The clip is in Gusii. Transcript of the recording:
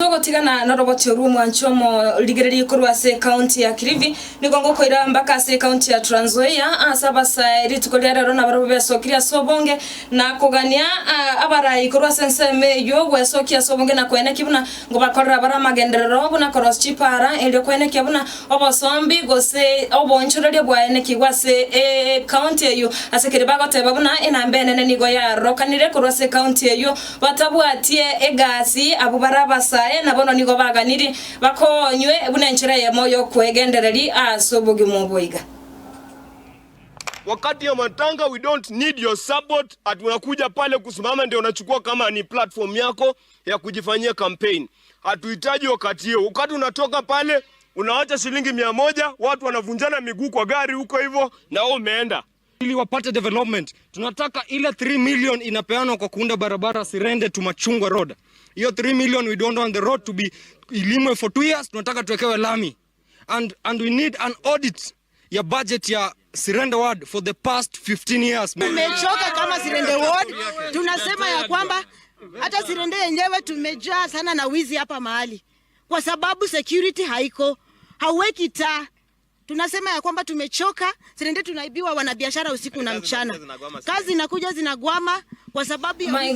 Kogotigana noroboti orwo omwanchi omorigereria korwa ase ekaunti ya Kilifi, nigo ngokoira mpaka ase ekaunti ya Trans Nzoia, aase abasae rituko ria rero nabarabwo besokirie ase obonge na kogania abarai korwa ase ensemo eyio gwesokia ase obonge na koenekia buna ngobakorera bare amagenderero buna korosia chipaara erio koenekia buna obosombi gose oboonchoreria bwaenekigwe ase ekaunti eyio ase keria bagoteba buna enamba enene nigo yarokanire korwa ase ekaunti eyio Batabwatie egasi, abwo bare abasae, na bono nigo baganirie bakonywe buna enchera eyemo y'okwegendereria ase obogima obo iga. Wakati ya matanga we don't need your support ati unakuja pale kusimama ndio unachukua kama ni platform yako ya kujifanyia campaign. Hatuhitaji wakati hiyo. Wakati unatoka pale unawacha shilingi 100, watu wanavunjana miguu kwa gari huko hivyo na wewe umeenda. Ili wapate development. Tunataka ile 3 million inapeanwa kwa kuunda barabara Sirende to Machungwa Road. Hiyo 3 million we don't want the road to be ilimwe for 2 years, tunataka tuwekewe lami. And we need an audit ya budget ya Sirende Ward for the past 15 years. Tumechoka kama Sirende Ward, tunasema ya kwamba hata Sirende yenyewe tumejaa sana na wizi hapa mahali, kwa sababu security haiko, hauweki taa. Tunasema ya kwamba tumechoka, Sirende tunaibiwa wanabiashara usiku na mchana, kazi zinakuja zinagwama kwa sababu ya My